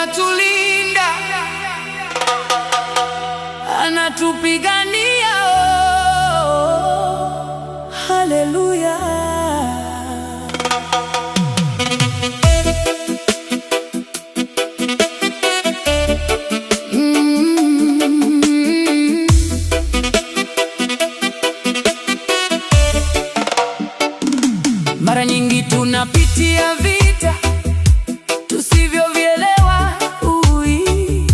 Anatulinda, anatupigania. Oh, haleluya. Mm. Mara nyingi tunapitia vita tusivyovielewa, ui,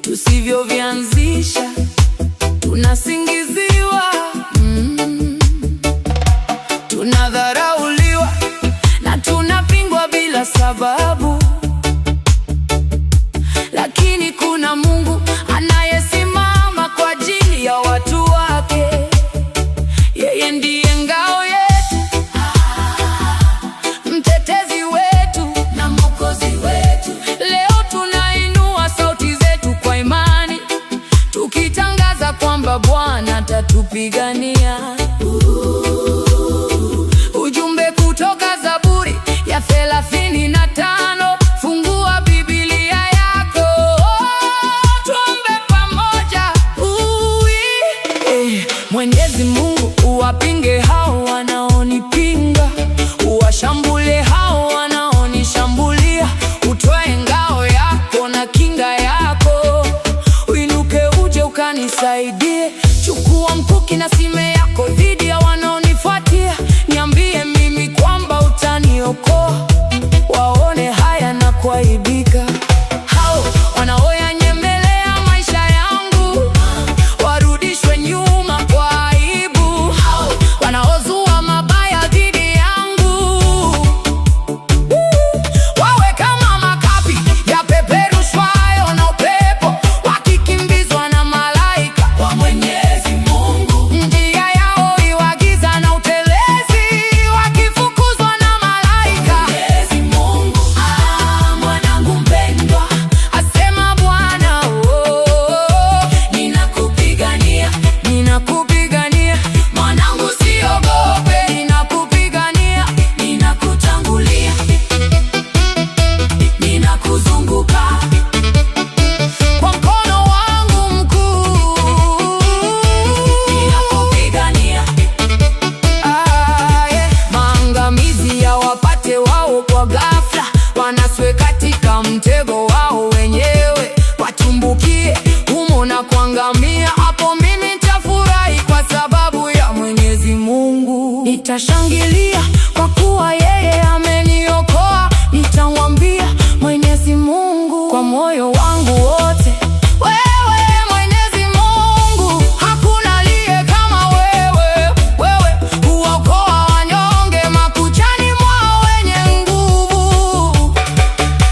tusivyovianzisha, tunasingiziwa, tunadharauliwa na tunapingwa bila sababu, lakini kuna Mungu anayesimama kwa ajili ya watu wake. Yeye ndiye ngao yetu, mtetezi wetu na mwokozi wetu. Leo tunainua sauti zetu kwa imani, tukitangaza kwamba Bwana atatupigania. Ujumbe kutoka Zaburi ya 35. Fungua Biblia yako, tuombe pamoja. Ui, Mwenyezi Mungu, uwapinge hao wanaonipinga, uwashambulie hao wanaonishambulia, utoe ngao yako na kinga yako, uinuke uje ukanisaidie. Chukua mkuki na sime yako dhidi ya wanaonifuatia, niambie mimi kwamba utaniokoa, waone haya na kuaibika. Hao wanaoyanyemelea maisha yangu warudishwe nyuma kwa aibu. Hao wanaozua mabaya dhidi yangu wawe kama makapi yapeperushwayo na upepo, wakikimbizwa na malaika wa Mwenyezi Mungu. Njia yao iwe giza na utelezi, wakifukuzwa na malaika Mwenyezi Mungu. Ah, mwanangu mpendwa, asema Bwana, oh, ninakupigania, ninakupigania mwanangu, siogope, ninakupigania, ninakutangulia, ninakuzunguka kwa mkono wangu mkuu, ninakupigania. Ah, yeah. Maangamizi yawapate wao kwa ghafla, wanaswe katika mtego wao wenyewe, watumbukie humo na kuangamia. Hapo mimi nitafurahi kwa sababu ya Mwenyezi Mungu, nitashangilia kwa kuwa yeye ameniokoa. Nitamwambia Mwenyezi Mungu kwa moyo wangu wote, wewe Mwenyezi Mungu, hakuna aliye kama wewe. Wewe huokoa wanyonge makuchani mwa wenye nguvu,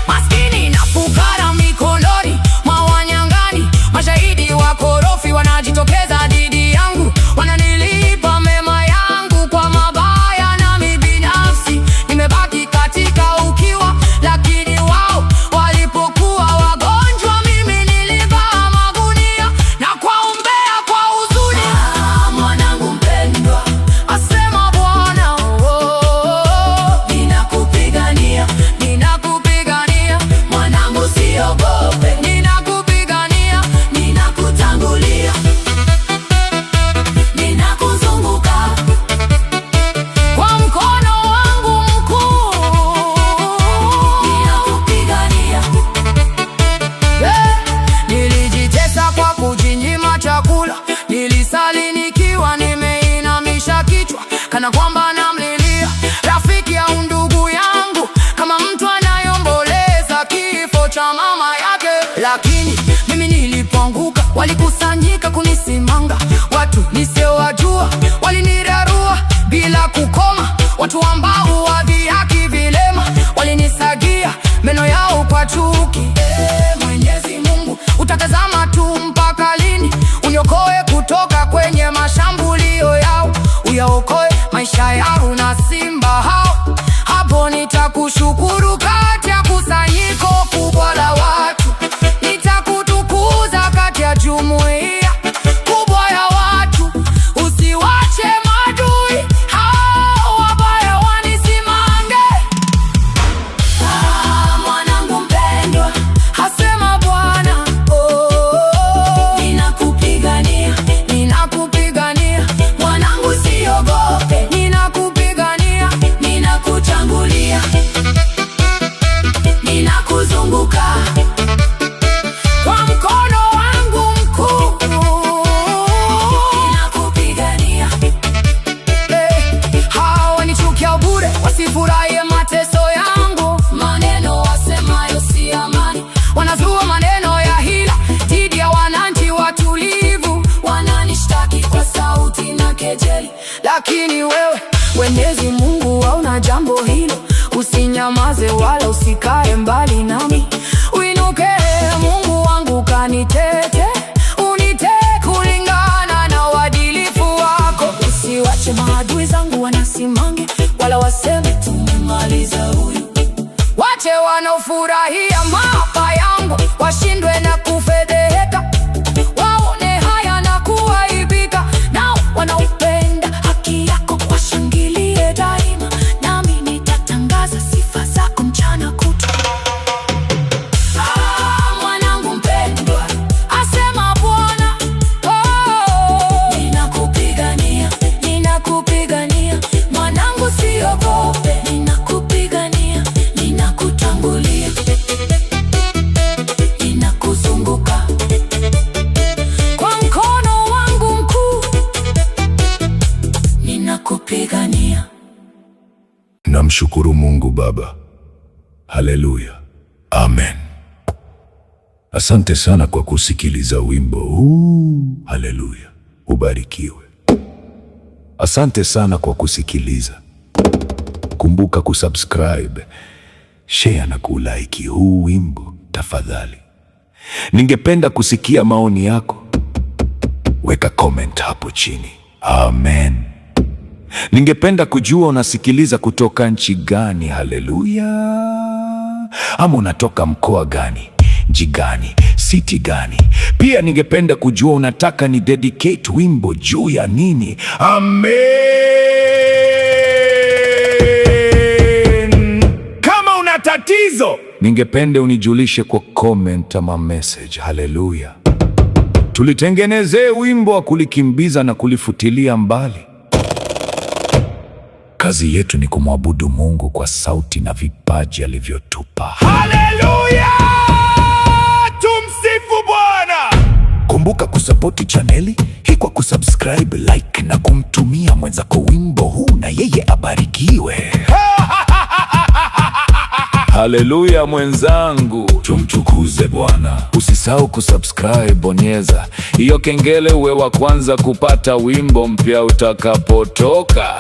maskini na fukara mikononi mwa wanyang'anyi. Mashahidi wakorofi wanajitokeza dhidi yangu, wananilipa mema yangu kwa mabaya, nami binafsi nimebaki katika ukiwa. Lakini wao walipokuwa wagonjwa, mimi nilivaa magunia na kuwaombea kwa huzuni. Ah, mwanangu mpendwa, asema Bwana, oh, ninakupigania, ninakupigania mwanangu, siogope, ninakupigania, ninakutangulia, ninakuzunguka kwa mkono wangu mkuu, ninakupigania. Nilijitesa kwa kujinyima chakula, nilisali nikiwa nimeinamisha kichwa, kana kwamba namlilia rafiki au ndugu yangu, kama mtu anayeomboleza kifo cha mama yake. Lakini mimi nilipoanguka, walikusanyika kunisimanga. Watu nisiowajua walinirarua bila kukoma, watu ambao wadhihaki vilema walinisagia meno yao kwa chuki. Mwenyezi Mungu, utatazama tu mpaka lini? Uniokoe kutoka kwenye mashambulio yao, uyaokoe maisha yao na simba hao. Hapo nitakushukuru kati ya kusanyiko kubwa la watu, nitakutukuza kati ya jumuiya kubwa ya watu. Usiwache maadui hao wabaya. Lakini wewe Mwenyezi Mungu waona jambo hilo, usinyamaze wala usikae mbali nami. Uinuke Mungu wangu, kanitete, unite kulingana na uadilifu wako. Usiwache maadui zangu wanasimange, wala waseme tumemaliza huyu. Wache wanaofurahia maafa yangu washindwe na kufedheheka, waone haya na kuaibika. Nao wanaopenda haki yako washangilie daima, nami nitatangaza sifa zako mchana kutwa. Ah, mwanangu mpendwa, asema Bwana, oh, ninakupigania, ninakupigania, mwanangu, siogope, ninakupigania, ninakutangulia, ninakuzunguka kwa mkono wangu mkuu, ninakupigania. Namshukuru Mungu Baba. Haleluya, amen. Asante sana kwa kusikiliza wimbo huu. Haleluya, ubarikiwe. Asante sana kwa kusikiliza. Kumbuka kusubscribe, share na kulike huu wimbo tafadhali. Ningependa kusikia maoni yako. Weka comment hapo chini. Amen. Ningependa kujua unasikiliza kutoka nchi gani? Haleluya! Ama unatoka mkoa gani, nchi gani, city gani? Pia ningependa kujua unataka ni dedicate wimbo juu ya nini? Amen. Kama una tatizo, ningependa unijulishe kwa comment ama message. Haleluya! Tulitengenezee wimbo wa kulikimbiza na kulifutilia mbali. Kazi yetu ni kumwabudu Mungu kwa sauti na vipaji alivyotupa. Haleluya! Tumsifu Bwana. Kumbuka kusapoti chaneli hii kwa kusubscribe, like na kumtumia mwenzako wimbo huu na yeye abarikiwe. Haleluya mwenzangu, tumtukuze Bwana. Usisahau kusubscribe, bonyeza hiyo kengele uwe wa kwanza kupata wimbo mpya utakapotoka.